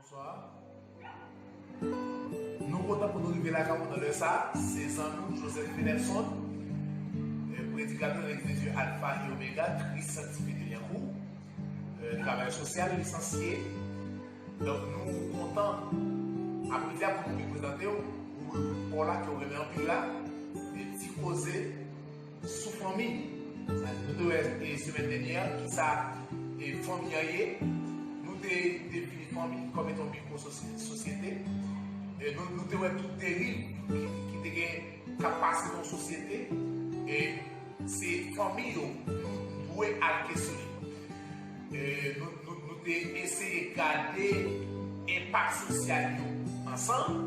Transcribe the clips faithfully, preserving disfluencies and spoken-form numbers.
Bonswa. Nou kontan pou nou rive lakay ou nan lè sa a. Se zanmi w Joseph Finelson, eh, predikatè nan Legliz de Dye Alfa e Omega, Kris Sanktifye de Lyankou, eh, travayè sosyal lisansye. Donk, nou kontan apremidi a pou nou vin prezante w pou pòl la ke w renmen anpil la, e ti koze sou fanmi. Sa di, nou te wè, e, semèn dènyè a, kisa, e, fanmi an ye. Nou te defini fanmi kòm etan yon mikwo sosyete. E nou, nou te wè tout deriv ki, ki te gen, k ap pase nan sosyete. E se fanmi yo nou dwe al kesyone. E nou, nou, nou te eseye gade enpak sosyal yo ansanm.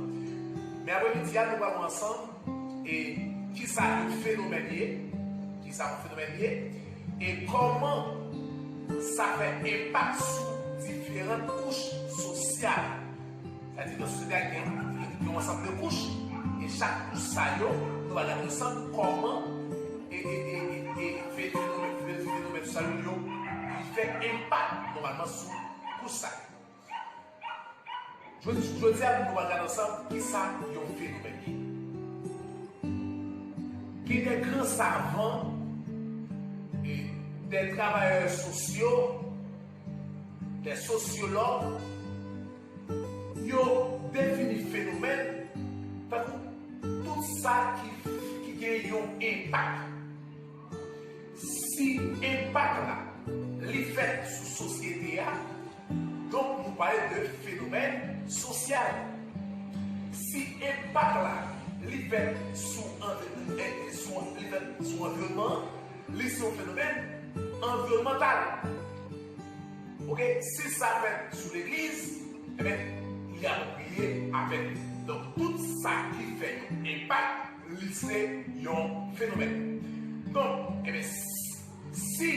Men apremidi a, nou pral wè ansanm e kisa yon fenomèn ye, kisa yon fenomèn ye, e kòman sa fè enpak sou diferan kouch sosyal. Sa di nan sosyete a gen, gen yon ansanm de kouch, e chak kouch sa yo, nou va gade ansanm kòman e, e, e, e, e fenomèn, fenomèn sosyal yo, li fè enpak nòmalman sou kouch sa yo. Jodi, jodi a, nou va gade ansanm kisa yon fenomèn ye. Gen de gran savan, e de travayè sosyo, de sosyològ, yo defini fenomèn tankou tout sa ki, ki gen yon enpak. Si enpak la, li fèt sou sosyete a, donk nou pale de fenomèn sosyal. Si enpak la, li fèt sou anvi-, eh, eh, sou, li fèt sou anviwònman an, li se yon fenomèn anviwònmantal. Oke, si sa fèt sou legliz, ebyen, li apwopriye avè l. Donk, tout sa ki fè yon enpak, li se yon fenomèn. Donk, ebyen, s-, si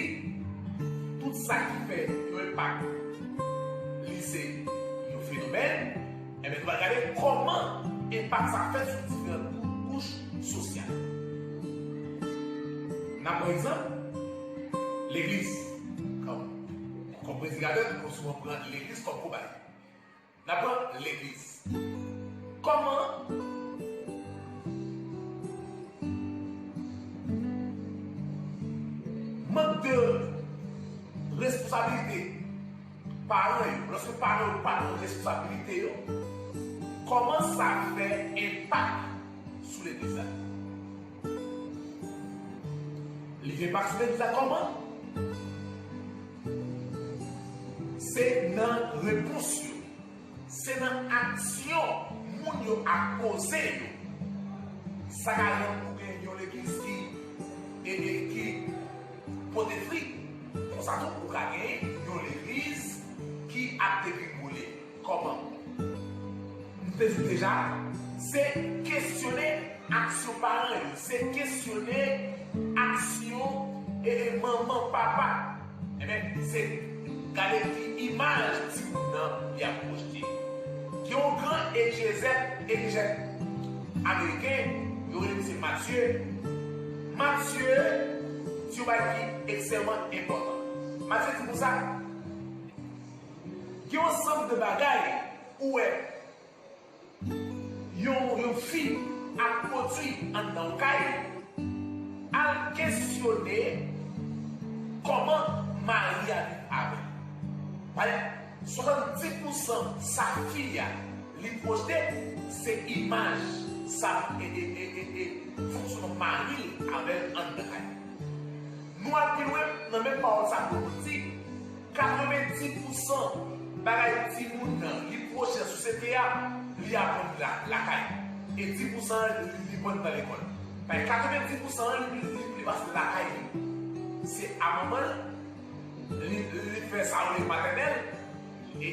tout sa ki fè yon enpak, li se yon fenomèn, ebyen, nou va gade kòman enpak sa fèt sou diferan kou-, kouch sosyal. N ap pran egzanp, legliz. Kòm, kòm predikatè, nou souvan pran legliz kòm kobay. N ap pran legliz. Kòman mank de responsabilite paran yo, lòske paran yo pa pran responsabilite yo, kòman sa fè enpak sou legliz la? Li fè enpak sou legliz la kòman? Se nan repons yo. Se nan aksyon moun yo ap poze yo. Sa ka rann ou gen yon legliz ki, e, e, ki pote fwi. Konsa tou, ou ka gen yon legliz ki ap degringole. Kòman? M te di deja, se kesyone aksyon paran yo, se kesyone aksyon, e, e, manman, papa. Ebyen, se gade ki imaj timoun nan li ap pwojte. Gen yon gran egzejèt, egzejèt ameriken, yo rele misye Matye. Matye di yon bagay ki ekstrèmman enpòtan. Matye di konsa, gen yon ansanm de bagay ou wè yon, yon fi ap pwodui anndan yon kay, al kesyone kòman mari a viv avè l. Paske swasanndis pousan sa fi a li pwojte, se imaj sa, e, e, e, e, e fonksyonman mari l avè l anndan kay. Nou al pi lwen nan menm pawòl sa pou nou di, katrevenndis pousan bagay timoun nan li pwojte nan sosyete a, li aprann la, lakay. E dis pousan an, li, li aprann nan lekòl. Paske katrevenndis pousan an, li, li, li pase lakay li. Se a manman l, li, li fè sa yo rele matènèl, e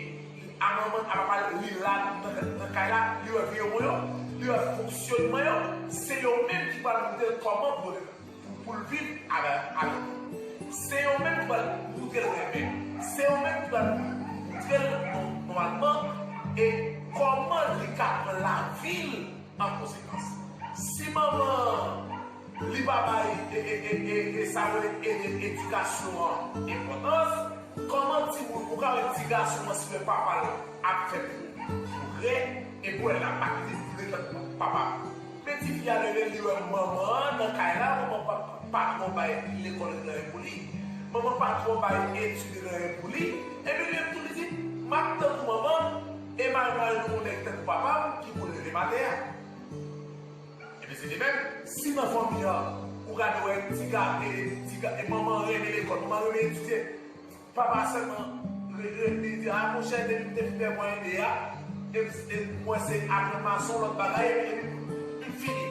a manman l, a papa l, li la nan, nan kay la, li wè vye mwen yo, li wè fonksyònman yo, se yo menm ki pral montre l kòman pou pou, pou l viv avè, avè nou. Se yo menm ki pral montre l renmen. Se yo menm ki pral montre l nò-, nòmalman e kòman li ka pran lavi l an konsekans. Si manman an, li pa bay e, e, e, e, e sa yo rele ede-, edikasyon an enpòtans, Kòman timoun, ou ka wè ti gason an si lè papa l ap fè pwogrè, epi w wè l ap aktive pwogrè tankou papa. Men tifi a leve, li wè manman an nan kay la, manman pa, pa twò bay lekòl nan pou li, manman pa twò bay etid nan pou li, epi li menm tou li di, m ap tankou manman, e m al mare yon nèg tankou papa m ki pou leve m atè a. Ebyen, se de menm, si nan fanmi an, ou gade wè ti ga, e, ti ga, e manman renmen lekòl, manman renmen etidye, papa sèlman re-, re-, li di, a, monchè, depi m te fin fè mwen ede a, e, e, mwen se aprann mason, lòt bagay, epi, epi m fini.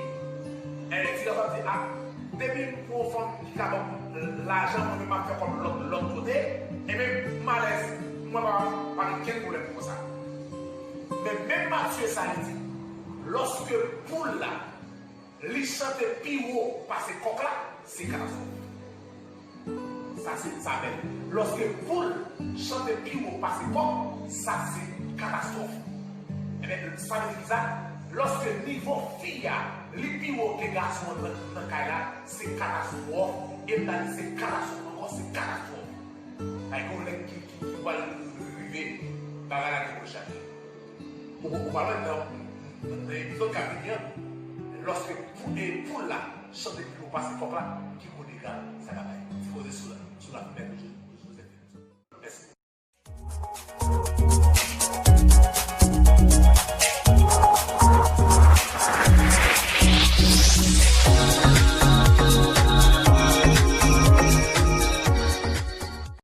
E, ti ga sa di, a, depi m pran yon fanm ki ka ban m lajan, mwen menm m ap fè kòb lòt, lòt kote, ebyen, m alèz, mwen pa, pa gen kenn pwoblèm pou sa. Men menm Matye sa, li di, lòske poul la, li chante pi wo pase kòk la, se katastwòf. Sa se sa menm. Lòske poul chante pi wo pase kòk, sa se katastwòf. Ebyen, sa vle di sa, lòske nivo fi a, li pi wo ke gason an nan, nan kay la, se katastwòf. E m ta di se katastwòf ankò, se katastwòf. Ay, gen yon nèg ki, ki, ki pral rive, bagay la gen pou l chanje. Ou, ou pa wè nan, nan, nan epizòd k ap vini an, lòske pou, e poul la chante pi wo pase kòk la, ki gwo dega sa ka bay. Ti koze sou la, sou la fimèl de Jezi.